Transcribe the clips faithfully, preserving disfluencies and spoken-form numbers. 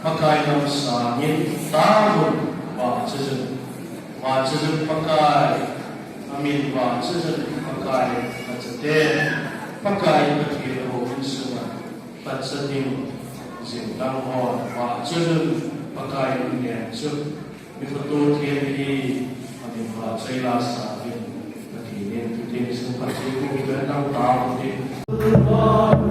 Pakai nam sangin taovun, vahchoiyun, vahchoiyun Pakai, amin vahchoiyun Pakai, achaten, Pakai Pathen houin sunga, vahchoi ding, jingdang hon, vahchoiyun Pakai amin chu, mi khoto theng hi, amin vahchoi la sangin, Pathen in, Pathen in sung Pathen in, Pathen in, Pathen in,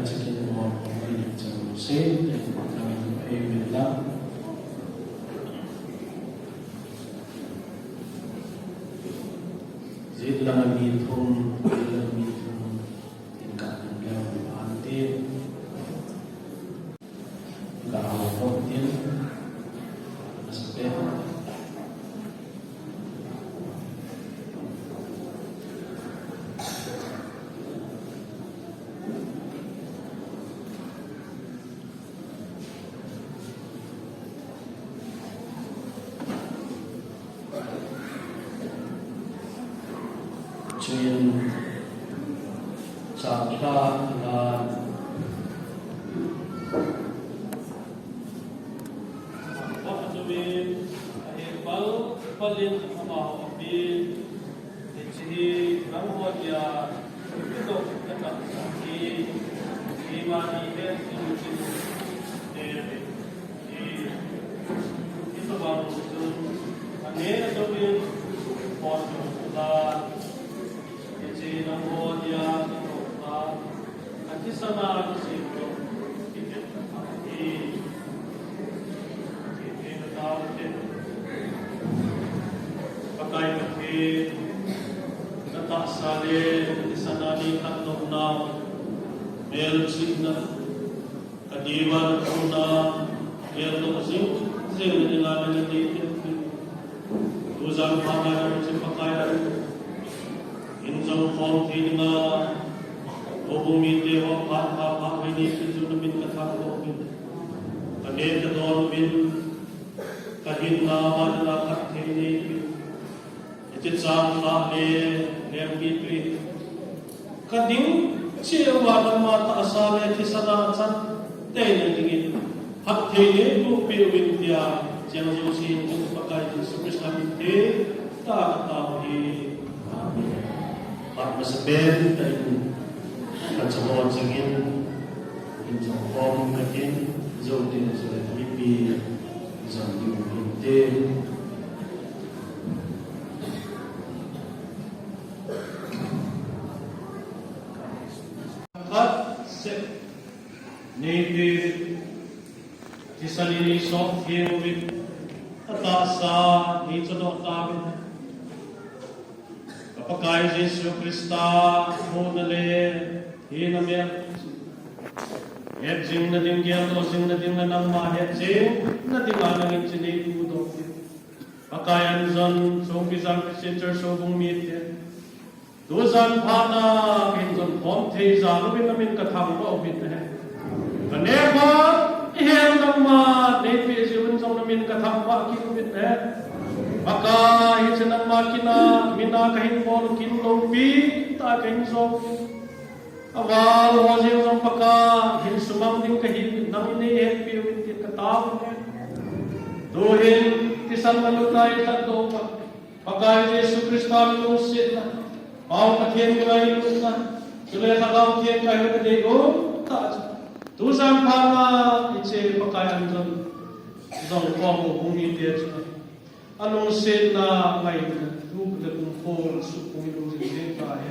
Sekin mo, mo in chang se, te mo in ei min la. Zit lang mi thum, zit lang mi thum, in ka in yang an te. Ka hau ko tin, na sa pe. Chuin, chapter la. Ahin pal, palin amaho apin, hiche hi nangho dia, ipi dong katahsa hi, keima ni het jing jing, eh, hi, hitobang chun, aneh ajouvin, pon jong ula, hiche nangho dia, katoh a, athisan a kisem jong, kihet ahi. Pakai Pathen, natahsa le nathisan a neikhat louna, melchihna, kadeiva nathouna, geldoh jing jing na dinga nanei peh in. Tujan phat a hiche Pakai a hin jong khom thei dinga, houbung mite ho phat phat phat hoi ni peh chu namin kathangvah uvin. Kaneh kadon uvin, kahinna ma dinga phatthei nei peh in. Hiche chang lha le lengpipin, kading cheh uva nangma tahsa le thisan a chan teina dingin phatthei neiboh peh uvin tia, cheng jouse in Pakai Jesu Christa min theng tah a katao ahi. Amen. Phat masapen tah in, kachaho chengin, in jong khom katin, jou tin jou le mipi jong ding inte. Khat seh, neipeh uvin, thisan in neisop theng uvin, atahsa neichohdoh tauvin. Ka Pakai Jesu Christa, hina le hina mel, het jing nading, geldoh jing nading le nangma het jing nading a nangin hiche neipuidoh uvin. Pakai, anjon, Songpijang Christian Church houbung mite, tujan phat a kahin jon khom thei jal uvin namin kathangvah uvin ahi. Kaneh ma, ihet nangma neipeh jeh uvin jong namin kathangvah kit uvin ahi. Pakai, hiche nangma kin a, min a kahin bol u kin loupi tah a kahin jong, aval ho jeng jong Pakai, hin sumang ding kahi, nangin neihetpi uvin tin katao ahi. Tuhin thisan a lut a ikhatdoh pa, Pakai Jesu Christa lungsetna, Pau Pathen min a ilutna, chule Lhagao Theng kahin dei um tah chu, tujan phat a hiche Pakai, anjon, jong khom houbung mite chu, alungsetna ngaina, tup le kum khol sukhum in um jing jing tai.